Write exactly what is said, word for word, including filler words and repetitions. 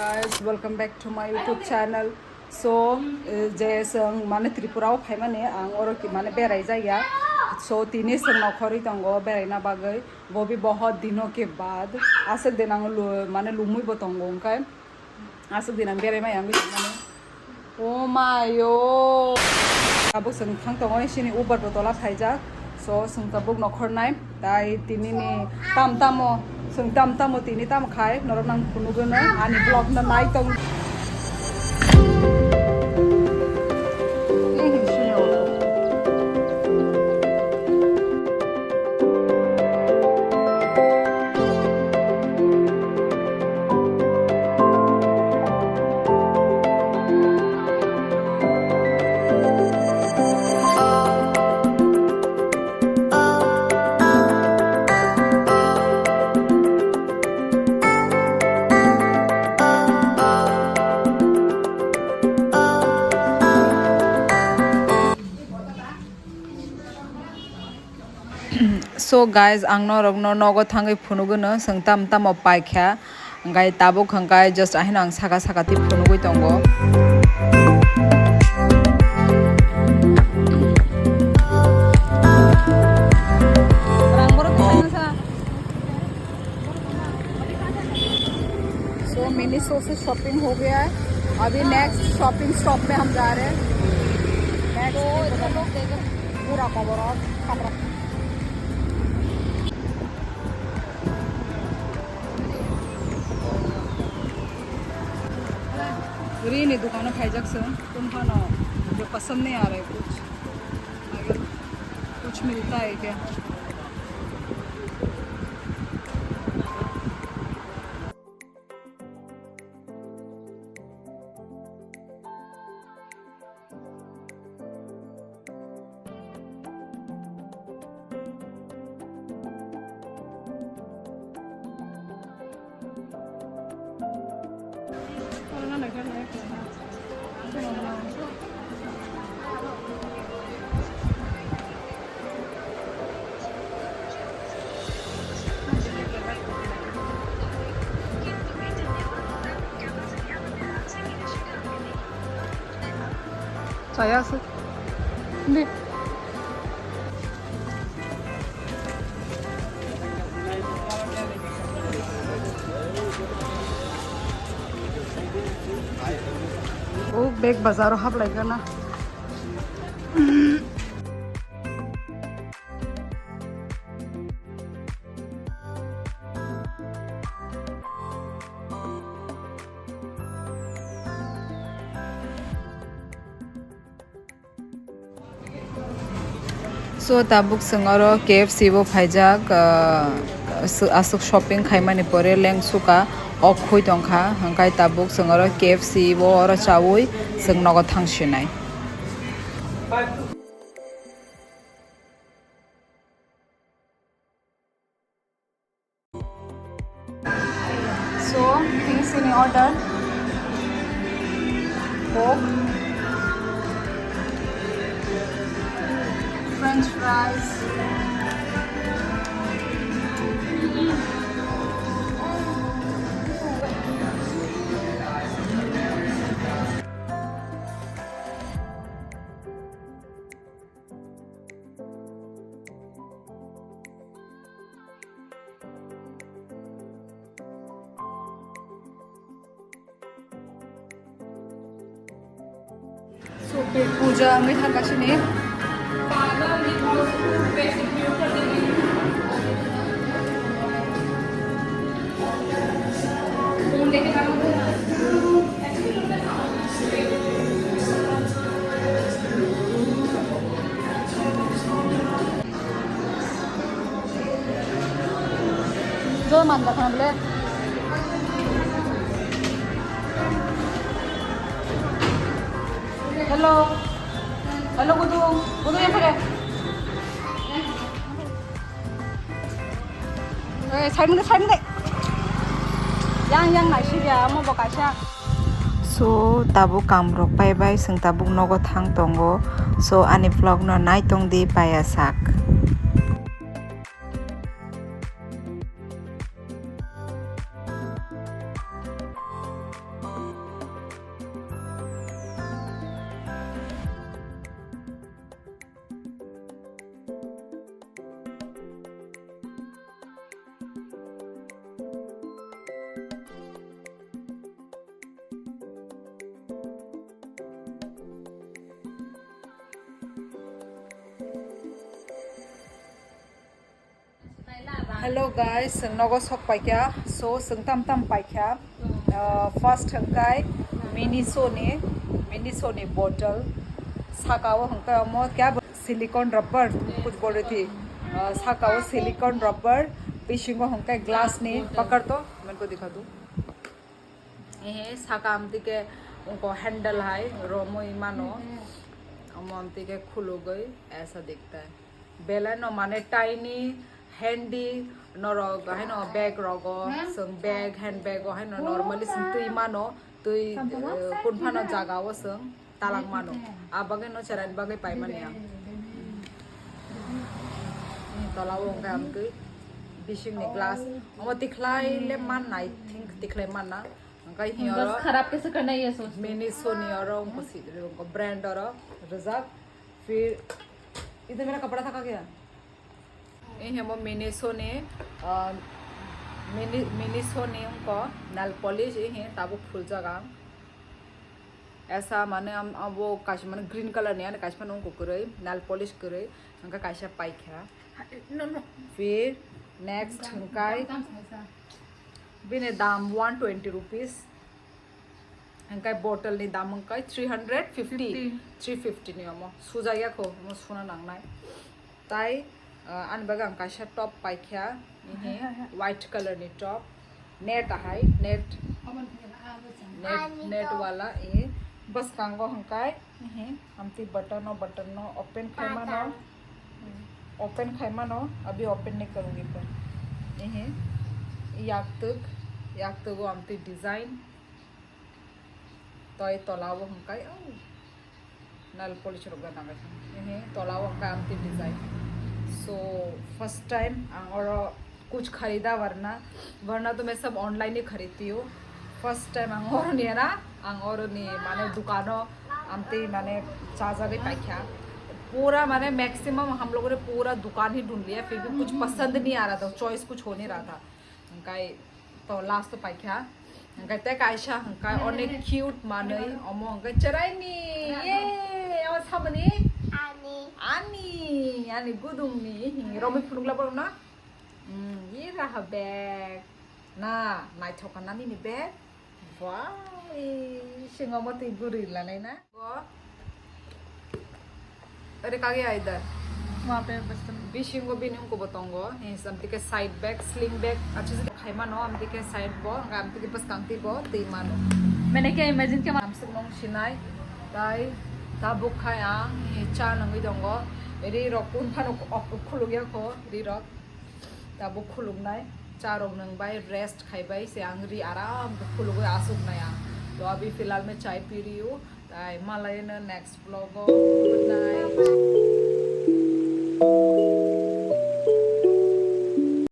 Guys, welcome back to my YouTube channel. So, eh, je chwng mane Tripura o phaimani ang oro ki mane berai jaya. So, tini chwng nokhorwi tongo beraina bagwi. Bo bhi bahut dino ke baad. Aswk din ang lu-, mane lumwi bo tongo wngkhe. Aswk din ang berai mai ang mane. Oh my, oh. Abo chwng thang tongo sini Uber bo tola phaijak. So, chwng tabuk nokhornai. Tai tini ni tam tamo, chwng tam tamo tini tam khai, norok nang phunugwno, ani vlog no nai tong. So guys, ang norokno nogo thangwi phunugwino, chwng tam tamo paikha. Hwnkhe tabuk hwnkhe just ahino ang saka saka twi phunugwi tongo. So mini so se shopping ho gaya hai. Abhi next shopping stop pe hum ja rahe hain. Next pura cover up. Rini dukano phaijak chwng, kun phano mujhe pasand nahi aa raha hai kuch. Kuch milta hai kya? Chaya se. Hindi. O bag bazar o hablai gana. So tabuk chwng oro K F C o phaijak, ah, aswk shopping khaimani pore lengsuka ok khui tongkha, hwnkhe tabuk chwng oro K F C o oro chaui chwng nogo thangsinai. So, things in order. Coke, French fries. So, pet puja wngwi thangkha sini. Joy manda khana bole. Hello. Hello, Gudu. Gudu, yang pakai. Eh, side mode, side mode. Yang, yang, naisik ya, amo bo kaisa. So, tabuk kam rok pai bai, chwng tabuk nogo thang tongo. So, ani vlog no nai tong di, paya sak. Hello guys, chwng nogo sok paikha. So, chwng tam tam paikha. Uh, first hwnkhe Miniso ni, Miniso ni bottle. Saka o hwnkhe omo kya bo-, silicone rubber, kuch bol rahi thi. Uh, saka o silicone rubber, bisingo hwnkhe glass ni pakar to, main ko dikha do. Ehe, saka amtike ungko handle hai romwi mano. Omo amtike khulugwi aisa dikta. Belai no mane tiny, handy, norok haino bag rogo, chwng bag, handbag o haino normally chwng twi mano, twi, eh, kun phano jaga o chwng talang mano. A bagwi no cherani bagwi pai manya. Ni tola o hwnkhe amtwi bising ni glass. Omo tikhlai le manna, I think tikhlai manna. Hwnkhe hi oro bas kharap khe se khe nai ya soch. Miniso ni oro ungko si, ungko brand oro rijak. Fir, idhar mera kapda tha kya? Ei hemo Miniso ni, ah, Mini-, Miniso ni ungko nail polish, ei he tabuk phuljak ang. Esa mane am-, abo kaisa mane green color ni, ani kaisa mane ungko kwrwi, nail polish kwrwi, hwnkhe kaisa paikha. No, no. Fir, next hwnkhe bini dam one twenty rupees. Hwnkhe bottle ni dam hwnkhe three hundred fifty. Fifty. Three fifty ni omo. Sujak ya kho, omo suna nangnai. Tai, ah, ani bagwi ang kaisa top paikha, ihi, white color ni top. Net ahai, net. Net, net wala, ihi. Bwskango hwnkhe, ihi, amtwi button o, button no open khai mano. Open khai mano, abi open ni kwrwngwi pon. Ihi, yaktwk, yaktwk o amtwi design. Toi tola o hwnkhe, oh, nail polish rok gana gana. Ehe, tola o hwnkhe amtwi design. So, first time ang oro kuch kharida varna, varna to main sab online hi kharidti hu. First time ang oro ni na, ang oro ni mane dukano amtwi mane chajagwi paikha. Pura mane maximum hum logo ne pura dukan hi dhund liya, fir bhi kuch pasand nahi aa raha tha, choice kuch ho nahi raha tha. Hwnkhe to last o paikha. Hwnkhe tei kaisa hwnkhe onek cute manwi omo hwnkhe chwraini. Ye, omo samani? Ani. Ani, ani gudungni. Romwi phunukla borokno. Hmm, ye raha bag. Na, naithok kha na nini bag? Wow, singo omo twi guri lanai na. Bo, ere kage aidar. Wah, pe bwswk. Bisingo bini ungko bo tongo. Hins, amtike side bag, sling bag, achu khai mano, amtike side bo, hwnkhe amtike bwskang twi bo twi mano. Mene khe imagine khe ma- Amsuk nung sinai, tai tabuk khai ang, hi cha nungwi tongo. Ri rok kun phano ok khuluk ya kho, ri rok. Tabuk khuluknai, cha rok nung bai, rest khai bai se ang ri aram khe khulugwi asuk nai ang. To abhi filhal main chai pi rahi hu, tai malai no next vlog o. Good night.